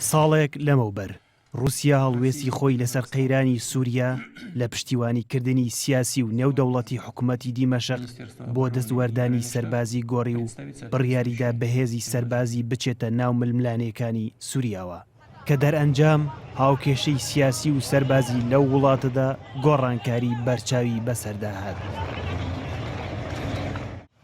ساڵێک لەمەوبەر ڕووسیا هەڵوێستی خۆی لەسەر قەیرانی سووریا لە پشتیوانیکردنی سیاسی و نێودەوڵەتی حکومەتی دیمەشق بۆ دەستوەردانی سەربازی گۆڕی و بڕیاریدا بە هێزی سەربازی بچێتە ناو ململانێکانی سووریاوە، کە دەرئەنجام هاوکێشەی سیاسی و سەربازی لەو وڵاتەدا گۆڕانکاری بەرچاوی بەسەردا هات.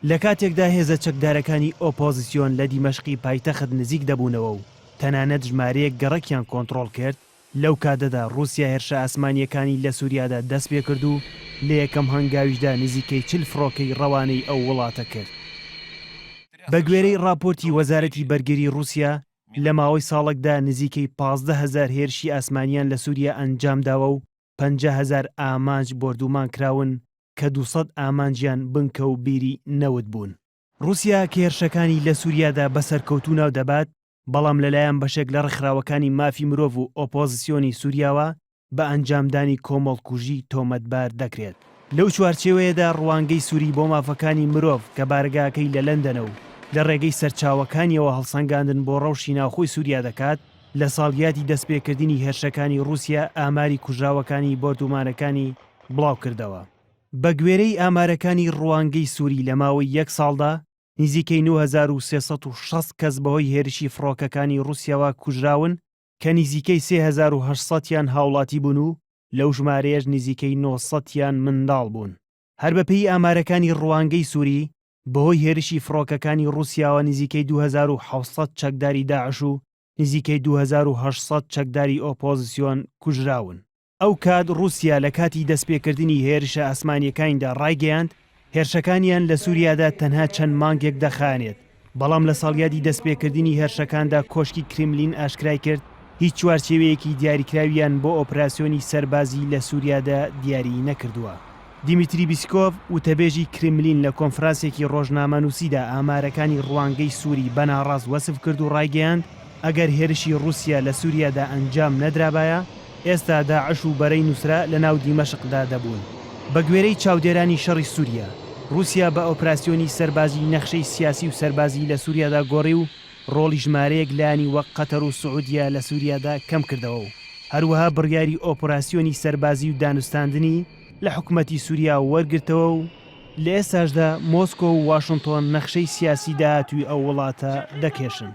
لە کاتێکدا هێزە چەکدارەکانی ئۆپۆزسیۆن لە دیمەشقی پایتەخت نزیک دەبوونەوە و تەنانەت ژمارەیەک گەڕەکیان کۆنتڕۆڵ کرد، لەو کاتەدا ڕووسیا هێرشە ئاسمانییەکانی لە سووریادا دەستپێکرد و لە یەکەم هەنگاویشدا نزیکەی 40 فڕۆکەی ڕەوانەی ئەو وڵاتە کرد. بەگوێرەی ڕاپۆرتی وەزارەتی بەرگری ڕووسیا، لە ماوەی ساڵێکدا نزیکەی 15 هەزار هێرشی ئاسمانییان لە سووریا ئەنجامداوە و 50 هەزار ئامانج بۆردوومان کراون کە 200 ئامانجیان بنکە و بیری نەوت بوون. ڕووسیا کە هێرشەکانی لە سووریادا بە سەرکەوتوو ناو دەبات، بەڵام لەلایەن بەشێک لە ڕێکخراوەکانی مافی مرۆڤ و ئۆپۆزسیۆنی سووریاوە بە ئەنجامدانی کۆمەڵکوژی تۆمەتبار دەکرێت. لەو چوارچێوەیەدا ڕوانگەی سووری بۆ مافەکانی مرۆڤ کە بارەگاکەی لە لەندەنە و لە ڕێگەی سەرچاوەکانیەوە هەڵسەنگاندن بۆ ڕەوشی ناوخۆی سووریا دەکات، لە ساڵیادی دەستپێکردنی هێرشەکانی ڕووسیا ئاماری کوژراوەکانی بۆردومانەکانی بڵاوکردەوە. بەگوێرەی ئامارەکانی ڕوانگەی سووری لە ماوەی یەک ساڵدا نزیکەی 9360 کەس بەهۆی هێرشی فڕۆکەکانی ڕووسیاوە کوژراون کە نزیکەی 3800 یان هاوڵاتی بوون و لەو ژمارەیەش نزیکەی 900 یان منداڵ بوون. هەر بەپێی ئامارەکانی ڕوانگەی سووری بەهۆی هێرشی فڕۆکەکانی ڕووسیاوە نزیکەی 2700 چەکداری داعش و نزیکەی 2800 چەکداری ئۆپۆزسیۆن کوژراون. ئەو کات ڕووسیا لە کاتی دەستپێکردنی هێرشە ئاسمانییەکانیدا ڕایگەیاند، هێرشەکانیان لە سووریادا تەنها چەند مانگێک دەخایەنێت، بەڵام لە ساڵیادی دەستپێکردنی هێرشەکاندا کۆشکی کرملین ئاشکرای کرد، هیچ چوارچێوەیەکی دیاریکراویان بۆ ئۆپراسیۆنی سەربازی لە سووریادا دیاری نەکردووە. دیمیتری بیسکۆڤ، وتەبێژی کرملین لە کۆنفرانسێکی ڕۆژنامەنووسیدا ئامارەکانی ڕوانگەی سووری بە ناڕاست وەسف کرد و ڕایگەیاند، ئەگەر هێرشی ڕووسیا لە سووریادا ئەنجام نەدرابایە، ئێستا داعش و بەرەی نوسرە لە ناو دیمەشقدا دەبوون. بە گوێرەی چاودێرانی شەڕی سووریا، ڕووسیا بە ئۆپراسیۆنی سەربازی نەخشەی سیاسی و سەربازی لە سووریادا گۆڕی و ڕۆڵی ژمارەیەک لایەنی وەک قەتەر و سعودیە لە سووریادا کەمکردەوە و هەروەها بڕیاری ئۆپراسیۆنی سەربازی و دانوستاندنی لە حکومەتی سووریا وەرگرتەوە و لە ئێستاشدا مۆسکۆ و واشنتۆن نەخشەی سیاسی داهاتووی ئەو وڵاتە دەکێشن.